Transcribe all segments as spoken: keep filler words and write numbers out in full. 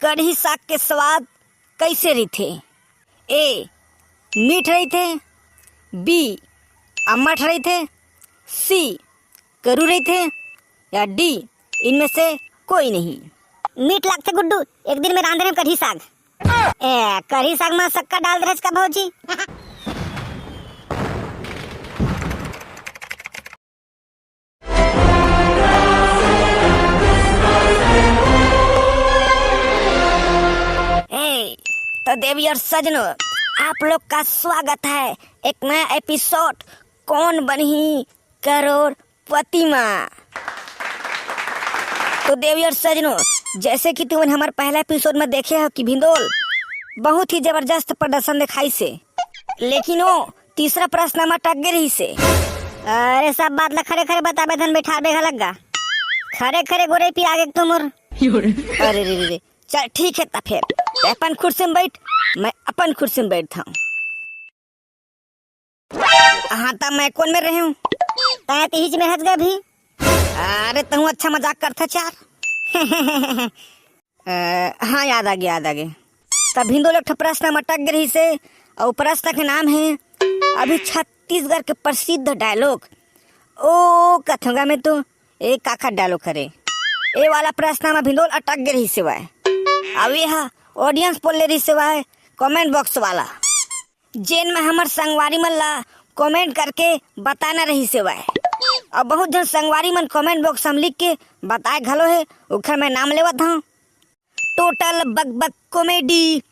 कढ़ी साग के स्वाद कइसे रहिथे? ए, मीठ रहिथे, बी, अम्मट रहिथे, सी, करू रहिथे, या डी, इनमें से कोई नहीं। मीठ लागथे गुड्डू, एक दिन में रांधे रहेंव कढ़ी साग। ए, कढ़ी साग में शक्कर डाल दे रहेस का भौजी? ए, तो देवी और सजनों, आप लोग का स्वागत है एक नया एपिसोड कौन बनही करोड़पति मा। तो देवी और सजनों, जैसे कि तुमन हमर पहला एपिसोड में देखे हो कि भिंदोल बहुत ही जबरदस्त प्रदर्शन दिखाइस हे, लेकिन वो तीसरा प्रश्न में अटक गे रहिस हे। अरे, सब बात ला खड़े खड़े बताबे धन बैठाबे घलक गा। खड़े खड़े गोरे पी आगे तुम और। अरे रे रे रे, चल ठीक है, त फिर तैं अपन कुर्सी में बैठ, मैं अपन कुर्सी में बैठत हूँ। हाँ, त मैं कोन में रहेंव? तैं तिहिच में हंस गए भी। अरे, तहूँ अच्छा मजाक करथस यार। अ, हाँ, याद आगे, याद आगे। त भिंदोल एक ठो प्रश्न में अटक गे रहिस हे, अउ प्रश्न के नाम हे, अभी छत्तीसगढ़ के प्रसिद्ध डायलॉग, ओ कथों गा मैं तो, ए काखर डायलॉग हरे, ए वाला प्रश्न में भिंदोल अटक गे रहिस हे। अब ये हा ऑडियंस बोले रहिस हे, कमेंट बॉक्स वाला, जेन में हमर संगवारी मन ला कमेंट करके बताना रहिस हे। अब बहुत झन संगवारी मन कमेंट बॉक्स में लिख के बताए घलो हे, ओखर मैं नाम लेवत हूँ। Total Bakbak comedy,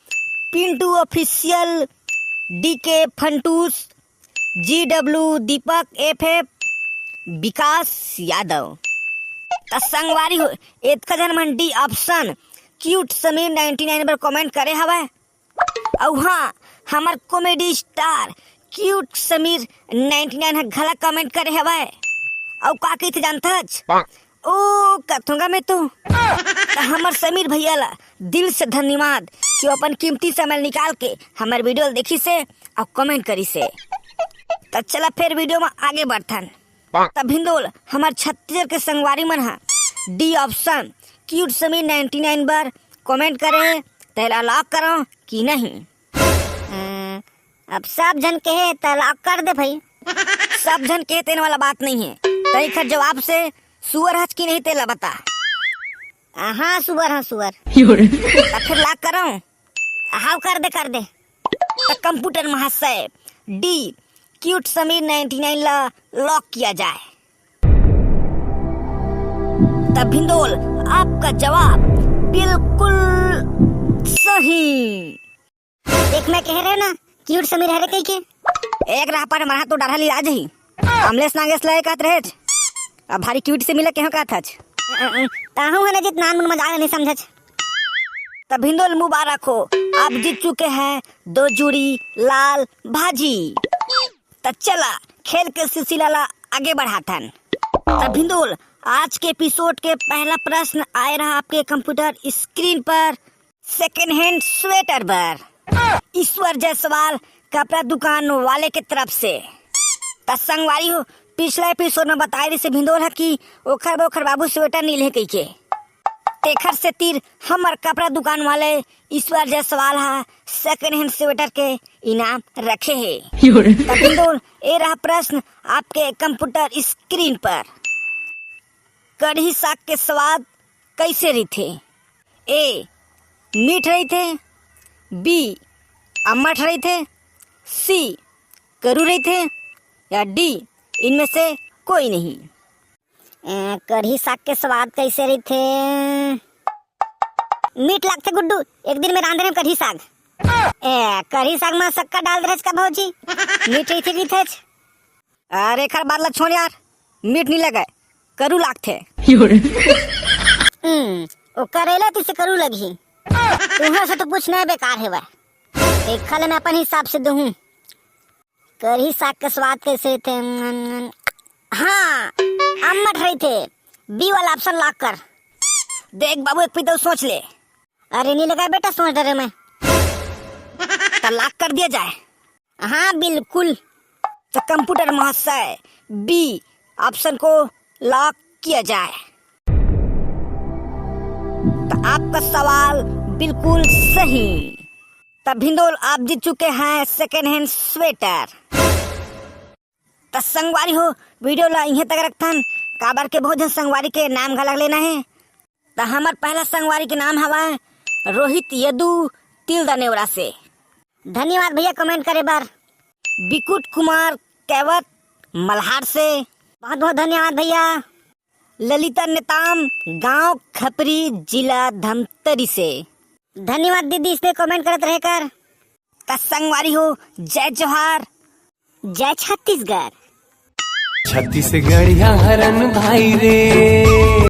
Pintu official, DK Funtoos, GW Deepak, FF Vikas Yadav. त संगवारी हो, एतका झन मन D option cute Sameer ninety nine बर कमेंट करे हवय। अउ हाँ, हमर comedy star cute Sameer ninety nine ह घला कमेंट करे हवय। अउ का कहिथे जानथच? ओ कथों गा मैं तो। त हमर समीर भैया ला दिल से धन्यवाद कि वो अपन कीमती समय निकाल के हमर वीडियो ल देखिस हे अउ कमेंट करिस हे। त चला फिर वीडियो में आगे बढ़थन। त भिंदोल, हमर छत्तीसगढ़ के संगवारी मन ह D option cute Sameer ninety nine बर कमेंट करे हे, तेला लॉक करंव कि नहीं? अं, अब सब झन कहे त लॉक कर दे भाई। सब झन कहे तेन वाला बात नहीं है। तैं एखर जवाब से सुअर हच कि नहीं तेला बता। हाँ सुअर, हाँ सुअर। त फिर लॉक करंव? हाँ कर दे, कर दे। त कंप्यूटर महाशय, D cute Sameer ninety nine ला लॉक किया जाए। त भिंदोल, आपका जवाब बिल्कुल सही। देख, मैं कहे रहेंव ना, क्यूट समीर हरे कहिके। एक राह पर हमर हाथ तो डरहा ली आ जाही। अमलेश नागेश ला कहत रहेच, अब भारी क्यूट से मिले केहो कहत हच। अ, अ, ताहू है ना जित नान मन मजाक नहीं समझच। त भिंदोल मुबारक हो, आप जीत चुके हैं दो जूड़ी लाल भाजी। त चला, खेल के सिलसिला ला आगे बढ़ाथन। त भिंदोल, आज के एपिसोड के पहला प्रश्न आए रहा आपके कंप्यूटर स्क्रीन पर, सेकंड हैंड स्वेटर बर ईश्वर जायसवाल कपड़ा दुकान वाले के तरफ से। त संगवारी हो, पिछला एपिसोड में बताए रहिस हे भिंदोल ह कि ओखर बर ओखर बाबू स्वेटर नइ ले कहिके। तेखर सेतिर हमर कपड़ा दुकान वाले ईश्वर जायसवाल ह सेकंड हैंड स्वेटर के इनाम रखे हे। त भिंदोल, ए रहा प्रश्न आपके कंप्यूटर स्क्रीन पर। कढ़ी साग के स्वाद कइसे रहिथे? ए, मीठ रहिथे, बी, अम्मट रहिथे, सी, करू रहिथे, या डी, इनमें से कोई नहीं। ए, कढ़ी साग के स्वाद कइसे रहिथे? मीठ लागथे गुड्डू, एक दिन में रांधे रहेंव कढ़ी साग। ए, कढ़ी साग में शक्कर डाल दे रहेस का भौजी? मीठ रहिथे कहिथेच। अरे एखर बात ला छोड़ यार, मीठ नइ लगे, करू लागथे। हम्म, ओ करेला तिसे करू लगही। तुहर से तो पूछना बेकार हेवय। एखर ले मैं अपन हिसाब से दूहूं। कढ़ी साग के स्वाद कइसे रहिथे? हाँ, अम्मट रहिथे। बी वाला ऑप्शन लॉक कर। देख बाबू, एक पीतल सोच ले। अरे नइ लगे बेटा, सोच डरेंव मैं। त लॉक कर दिया जाए। हाँ बिल्कुल। त कंप्यूटर महाशय, बी ऑप्शन को लॉक किया जाए। त आपका सवाल बिल्कुल सही। तब हिंदोल, आप जीत चुके हैं सेकेंड हैंड स्वेटर। त संगवारी हो, वीडियो ला इहें तक रखथन, काबर के बहुत झन संगवारी के नाम घलक लेना हे। त हमर पहला संगवारी के नाम हवय रोहित यदु, तिल्दा नेवरा से। धन्यवाद भैया कमेंट करे बर। बिकुट कुमार कैवत, मल्हार से, बहुत बहुत धन्यवाद भैया। ललिता नेताम, गांव खपरी, जिला धमतरी से। धन्यवाद दीदी, इसने कमेंट करत रहे कर। त संगवारी हो, जय जोहार, जय छत्तीसगढ़। छत्तीसगढ़िया हरन भाई रे।